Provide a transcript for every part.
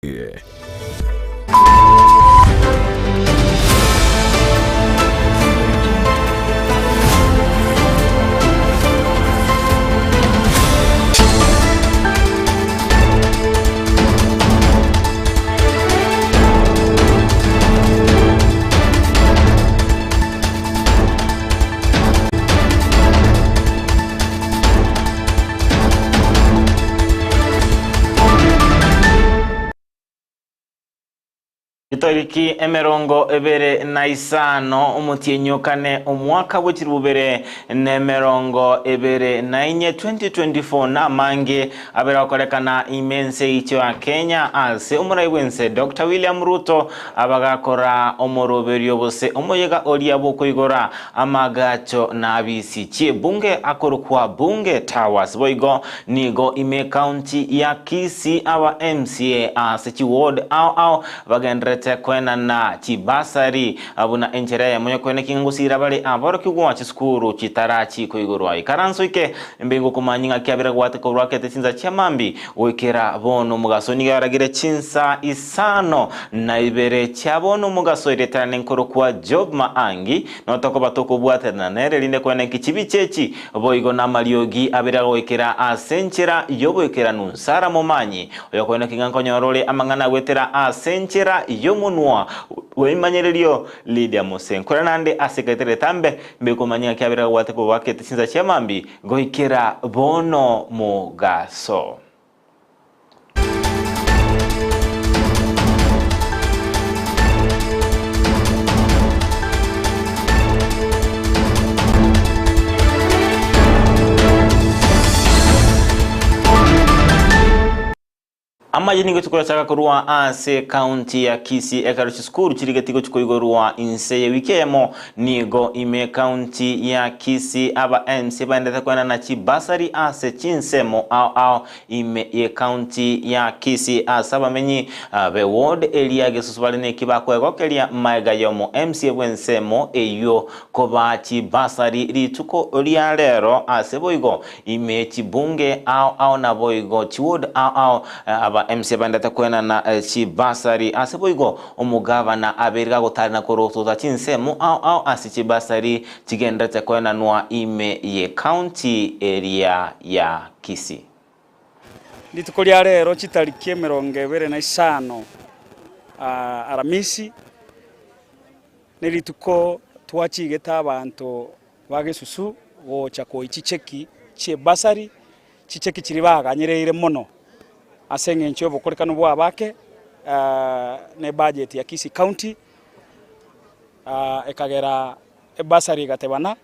Chitariki 25 omotienyi o kane omwaka bwe chilifu bibere na 24, 2024, namange abere gokorekana ime ense eicho ya Kenya ase omorai bw'ense Doctor William Ruto abagakora omoroberio gose omoyega oria bw'okoigora Amagacho na abisi chi'ebunge akorokwa Bunge Towers. Boigo nigo ime ekaunti ya Kisii aba MCA ase chiward ao ao bagendererete koenana chibasari buna enchera eyemo yokoenekia ng'a ngosira bare aborokigwa chisukuru chitarachi koigorwa. Ikaranso ike mbe ngokomanyia ng'a kiabere gwate korwa akete chinsa chia mambia goikera bono omogaso nigo yaragire chinsa 52 chia bono omogaso ereterane nkorokwa Job Maangi, notokoba tokobwaterana nere erinde koeneki chibicha echi, boigo namariogi abere agoikera ase enchera y'oboikeranu. Sara momanyi, oyokoeneki ng'a nkonyora ore amang'ana agoetera ase enchera y'omonwa bw'ebimanyererio. Lydia Mose. Nkore naende ase eketere etambe, mbe komanya ng'aki abere agwate kobakete chinsa chia mambia goikera bono mogaso. Amaye nigo chikoyachaka korwa ase ekaunti ya Kisii ekero chisukuru chirigetie gochia koigorwa inse ye wiki eyemo. Nigo ime ekaunti ya Kisii aba MC baendete koenana chibasari ase chinsemo ao ao ime y'ekaunti ya Kisii ase abamenyi be ward eria Gesusu bare neki bakoegokeria maega yomo MCA bw'ensemo eyio kobaa chibasari rituko ria rero ase boigo Ime chibunge ao ao naboigo chiward ao ao aba MCA baendete koenana chibasari. Ase boigo omogavana abeire gagotarena korotota chinsemo ao ao ase chibasari chigenderete koenanwa ime ye county eria ya Kisii. Rituko ria rero chitariki 25 Aramisi, nerituko twachigete abanto Ba gesusu gocha koi chicheki chi'ebasari, chicheki chiria baganyereire mono ase eng'encho y'obokorekanu bw'abake na ebudget ya Kisii County ekagera ebasari egatebana,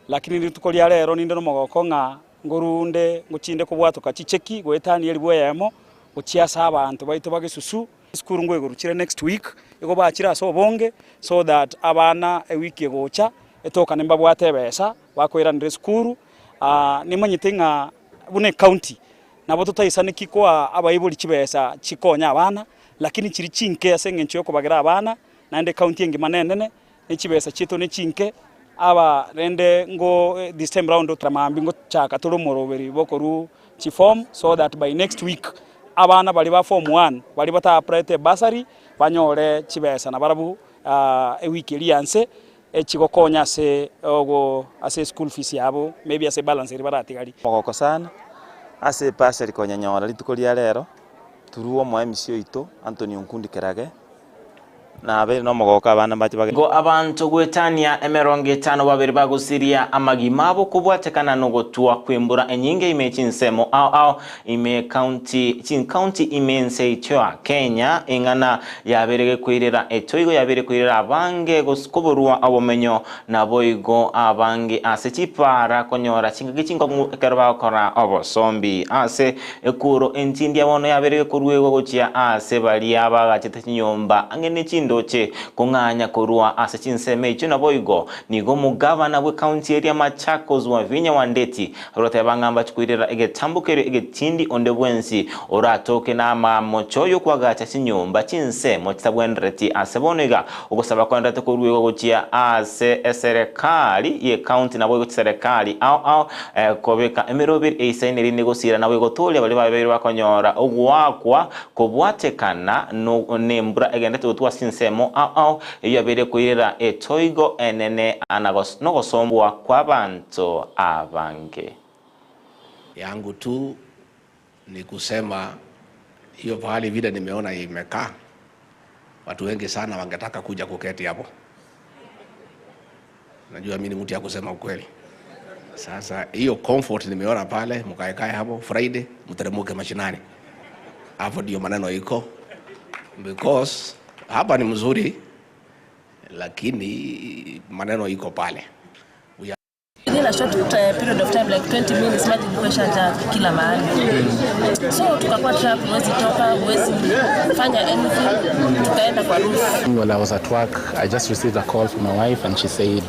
lakini rituko ria rero ninde nomogoko ng'a ngorunde ngochinde kobwatoka chicheki goetania elifu eyemo gochia ase abanto baito ba gesusu. Chisukuru ngoigorwa chire next week, igo bachire ase obonge so that abana ewiki egocha etokane mbabwate ebesa bakoiranera esukuru. Nimanyete ng'a buna ecounty nabo totaisaneki koa abaibori chibesa chikonye abana, lakini chiri chinke ase eng'encho yokobagera abana, naende ecounty engima nenene, ne chibesa chiaito ne chinke, aba rende ngo this time round mambia ngochaka tore omoroberi bokorwa chiform so that by next week abana baria ba form one baria bata applyete ebursary banyore chibesa nabarabwo ewiki eria ya nse echigokonya ase ogo ase eschool fees yabo maybe ase ebalance eria baratigarie. Mogoko sana ase ebursary konyenyora rituko ria rero through omo MC oito Anthony Onkundi Kerage. Nabeire nomogooko abana mbache bagende. Nigo abanto goetania 52 bagosiria amagima abo kobwatekana nogotwa kw'embura enyinge ime chinsemo ao ao ime county chincounty ime ense yaito ya Kenya eng'ana yabeire gekoirera etoigo yabeire koirera abange koborwa obomenyo Naboigo abange ase chipaara konyora chingaki chinkong'u ekero bagokora obosombi. Ase ekuro entindi ya bono yabeire gekoruegwa gochia aase baria bagachete chinyomba ang'e ne chindoche. chindoche kong'anya korwa ase chinsemo echio naboigo nigo omogavana bw'ekaunti eria Machakos Wavinya Wandeti aroteba ng'a mbachi koirera egetambo keria egetindi onde bwensi oratoke namamocho y'okoagacha chinyomba chinsemo chitabwenereti ase bono iga ogosaba kwenderete koruegwa gochia ase eserekari y'ekaunti naboigo chiserekari ao ao kobeka emeroberi eisaine erinde gosira naboigo gotoria baria babeire bakonyora ogoakwa kobwatekana nembura egenderete gotwa ase chinsemo ao ao eyio yabeire koirera etoigo enene nogosombwa kw'abanto abange. Yangu tu ni kusema hiyo pahali vile nimeona imekaa, watu wengi sana wangetaka kuja kuketi hapo. Najua mimi ni mtu ya kusema ukweli. Sasa hiyo comfort nimeona pale, mkaekae hapo Friday, mteremuke mashinani. Hapo ndio maneno iko, because hapa ni mzuri, lakini maneno iko pale. We Within a short period of time like 20 minutes maji ilikuwa ishajaa kila mahali, so tukakuwa trap, huwezi toka, huwezi fanya anything, tukaenda kwa roof. While I was at work, I just received a call from my wife, and she said,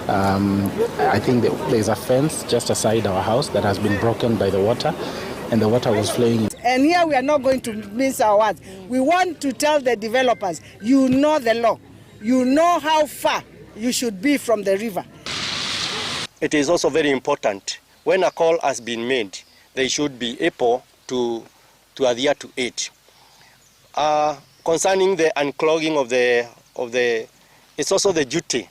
I think that there's a fence just aside our house that has been broken by the water, and the water was flowing. And here we are not going to mince our words. We want to tell the developers, you know the law. You know how far you should be from the river. It is also very important when a call has been made, they should be able to adhere to it. Concerning the unclogging of the, it's also the duty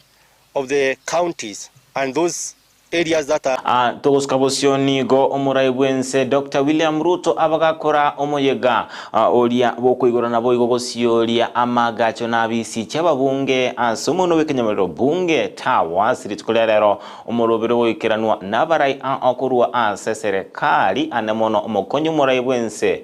of the counties and those areas that are Togosuka bosio nigo omorai bwense Dr. William Ruto abagakora omoyega oria bokoigora nabo igo gosioria amagacho n'abisi chi'ababunge ase omono bw'ekenyamerero bunge Towers rituko ria rero omorobero goikeranwa n'abarai okorwa ase serikali ane mono omokonyi omorai bwense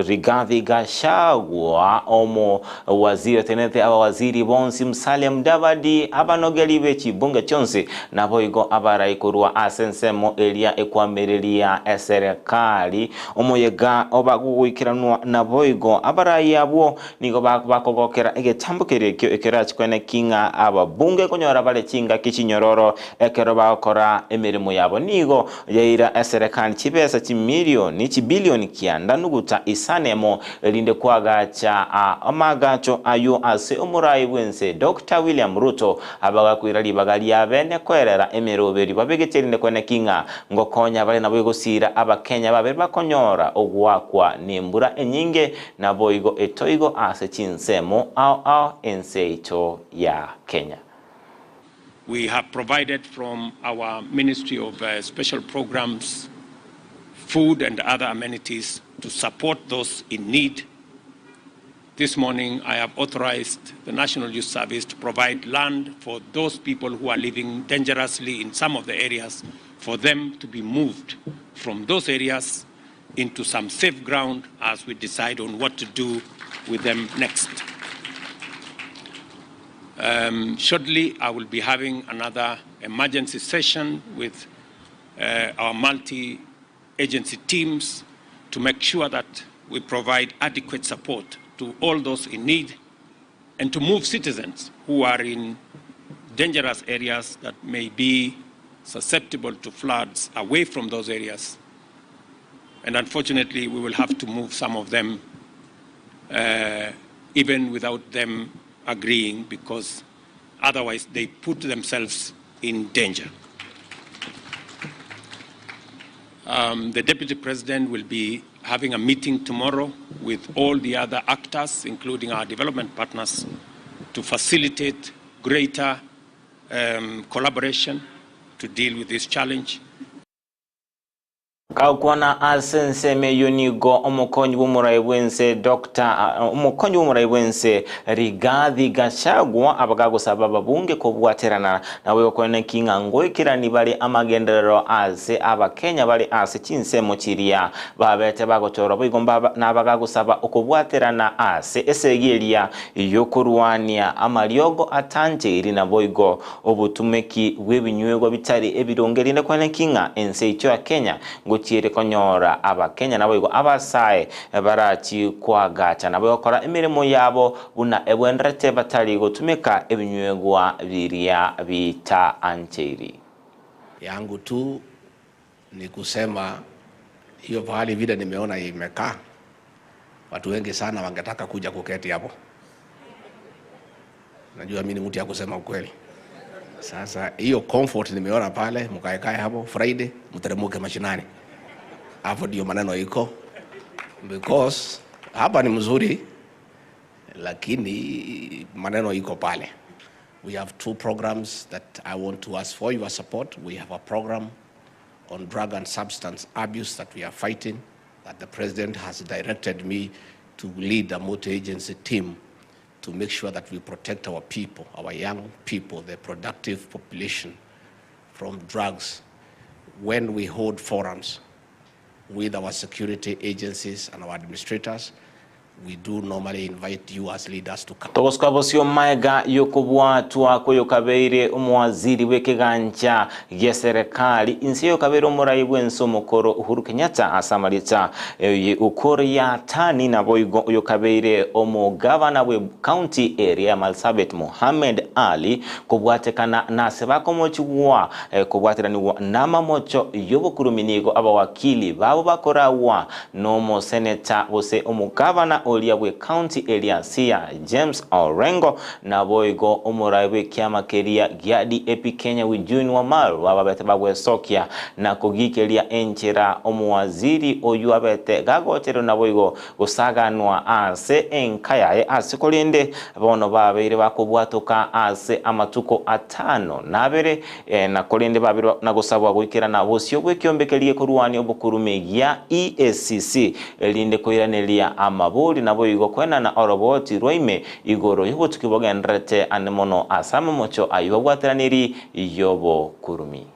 Rigathi Gachagua, omo waziri otenete abawaziri bonsi Musalia Mudavadi, abanogeri b'echibunge chionsi nabo igo abarai korwa ase ensemo eria ekwamereria eserekari. Omoyega oba gogoikeranwa naboigo abarai abwo nigo bakogokera egetambo keria ekio ekerachikwene king'a ababunge konyora bare chingaki chinyororo ekero bagokora emirimo yabo. Nigo yaira eserekari chibesa chimilioni chibilioni 9.5 erinde kwagacha amagacho ayo ase omorai bwense Dr. William Ruto abagakwira ribaga ria bene kwerera emeroberi babegecherinde kwene king'a ngokonya bare nabo igosira abakenya babere bakonyora ogwakwa nembura enyinge nabo igo etoigo ase chinsemo ao ao ense ito ya Kenya. We have provided from our Ministry of Special Programs food and other amenities to support those in need. This morning, I have authorized the National Youth Service to provide land for those people who are living dangerously in some of the areas, for them to be moved from those areas into some safe ground as we decide on what to do with them next. Shortly, I will be having another emergency session with our multi agency teams to make sure that we provide adequate support to all those in need and to move citizens who are in dangerous areas that may be susceptible to floods away from those areas. And unfortunately, we will have to move some of them even without them agreeing, because otherwise they put themselves in danger. The Deputy President will be having a meeting tomorrow with all the other actors, including our development partners, to facilitate greater collaboration to deal with this challenge. Kaukwana ase ensemo eyo nigo omokonyi bw'omorai bwense Dr. omokonyi bw'omorai bwense Rigathi Gachagua abagagosaba ababunge kobwaterana nawe gokwene king'a ngoikerani bari amagenderero ase abakenya bari ase chinsemo chiria babete bagochorwa boigo nabagagosaba okobwaterana ase esegi eria yokorwania amariogo atancheiri naboigo obotumeki bw'ebinywegwa bitari ebironge erinde kwene king'a ense echio ya Kenya. Ngochiere konyora Abakenya naboigo abasae barachi koagacha naboigo gokora emeremo yabo buna ebwenerete batari gotumeka ebinywegwa biria bitaancheiri. Yangu tu ni kusema hiyo pahali vile nimeona imekaa, watu wengi sana wangetaka kuja kuketi hapo. Najua mimi ni mtu ya kusema ukweli. Sasa hiyo comfort nimeona pale, mkaekae hapo Friday, mteremuke mashinani, hapo ndio maneno iko, because hapa ni mzuri, lakini maneno iko pale. We have two programs that I want to ask for your support. We have a program on drug and substance abuse that we are fighting, that the president has directed me to lead a multi-agency team to make sure that we protect our people, our young people, the productive population from drugs. When we hold forums with our security agencies and our administrators, we do normally invite you as leaders to come. Togosuka bosio maega yokobwatwa koyokabeire omowaziri bw'ekegancha gia serikali inse yokabeire omorai bw'ense omokoro Uhuru Kenyatta ase amaritsa Ukur Yatani naboigo oyokabeire omogavana bwe county area ya Marsabit Mohamed Ali kobwatekana nase bakomochigwa kobwateranigwa namamocho yobokurumi nigo abawakili babo bakoragwa nomoseneta gose omogavana oria bwe county area Siaya James Orengo naboigo omorai bw'ekiama keria gia DAP Kenya Eugene Wamalwa ababete bagwesokia na kogikeria enchera omowaziri oyu abete gagocherwa naboigo gosaganwa ase enka yaye ase korende bono babeire bakobwatoka ase amatuko atano nabere na korende babeire nagosabwa goikerana bosio bw'ekiombe keria gekorwania obokurume gia EACC erinde koiraneria amabori naboigo koenana oroboti rwaime igoro y'obotuki bogendererete ane mono ase amamocho aywo babwateraniri y'obokurumi.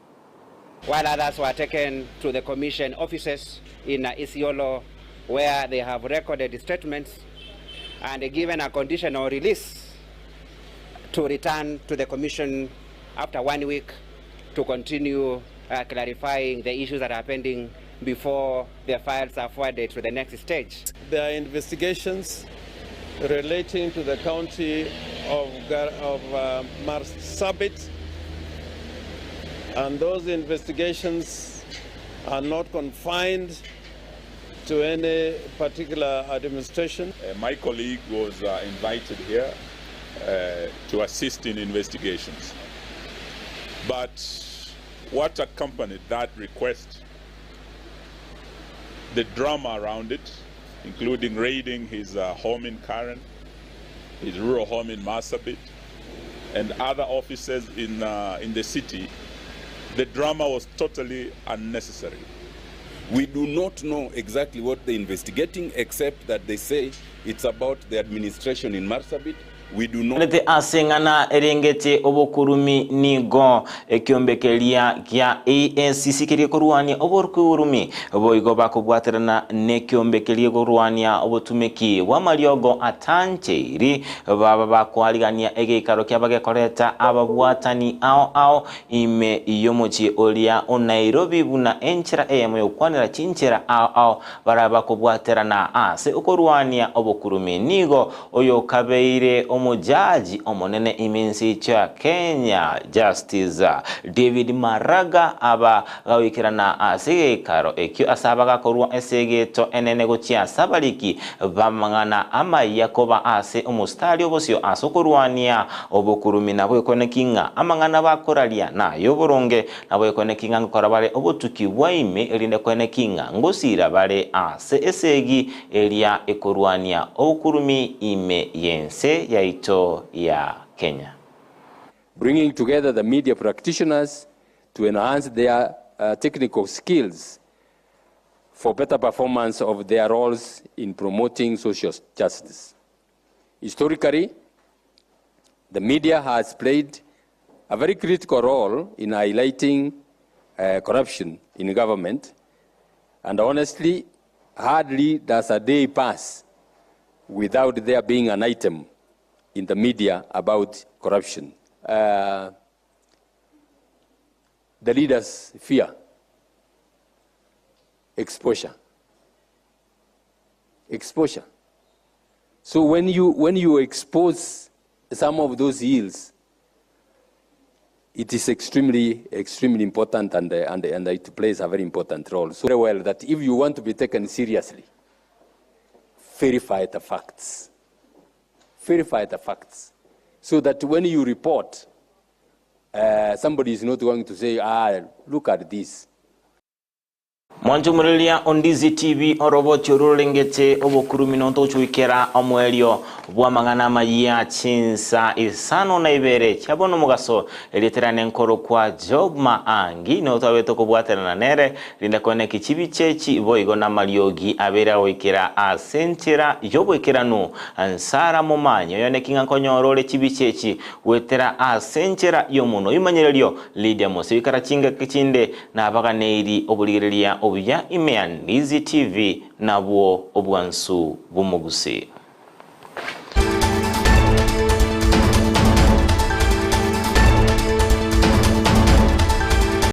While others were taken to the commission offices in Isiolo, where they have recorded statements and given a conditional release to return to the commission after 1 week to continue clarifying the issues that are pending before the files are forwarded to the next stage. There are investigations relating to the county of Marsabit, and those investigations are not confined to any particular administration. My colleague was invited here to assist in investigations. But what accompanied that request, the drama around it, including raiding his home in Karen, his rural home in Marsabit, and other offices in the city, the drama was totally unnecessary. We do not know exactly what they're investigating, except that they say it's about the administration in Marsabit. We do not. Rete ase ng'ana erengete obokurumi nigo ekiombekeria gia EACC keria korwania obokurumi boigo bakobwaterana nekiombekeria korwania obotumeki bwa mariogo atancheiri baba bakwarigania egeikaro kia bagekoreta ababwatani ao ao ime yomochi oria o Nairobi buna enchera eyemo yokwanera chinchera ao ao bara bakobwaterana ase okorwania obokurumi nigo oyo kabeire omujaji omonene iminsi cha Kenya Justice David Maraga aba gawikirana ase geikaro ekio ase abagakorwa ase egeto enene gochia ase abariki bamang'ana amaiya koba ase omostari obosio ase okorwania obokurumi nabo ekoneki ng'a amang'ana bakoraria nayo oboronge nabo ekoneki ng'a ngokora bare obotuki bwaime erinde kweneki ng'a ngosira bare ase esegi eria ekorwania obokurumi ime yense yaito ya Kenya. Bringing together the media practitioners to enhance their technical skills for better performance of their roles in promoting social justice. Historically, the media has played a very critical role in highlighting corruption in government, and honestly, hardly does a day pass without there being an item in the media about corruption. The leaders fear. Exposure. Exposure. So when you, when you expose some of those yields, it is extremely, extremely important and, and, and it plays a very important role. So very well that if you want to be taken seriously, verify the facts. Verify the facts. So that when you report, somebody is not going to say, ah, look at this. Mwanchumureria Ondizi TV oroboti ororengete obokurumi nontogochwikera omoerio bw'amang'ana amayia chinsa isano na ibere chiabono omogaso erieterane nkoro kwa Job Maangi nigo twabete okobwaterana nere rinde koeneki chibicha echi boigo namariogi abere agoikera ase enchera y'oboikeranu Nsara Momanyi oyoneki ng'a nkonyora ore chibicha echi goetera ase enchera y'omonwa oimanyererio Lydia Mose oikara chingaki chinde Nabaganeiri oborigereria obuya ime ya Ndizi TV nabwo obwansu bw'omogusii.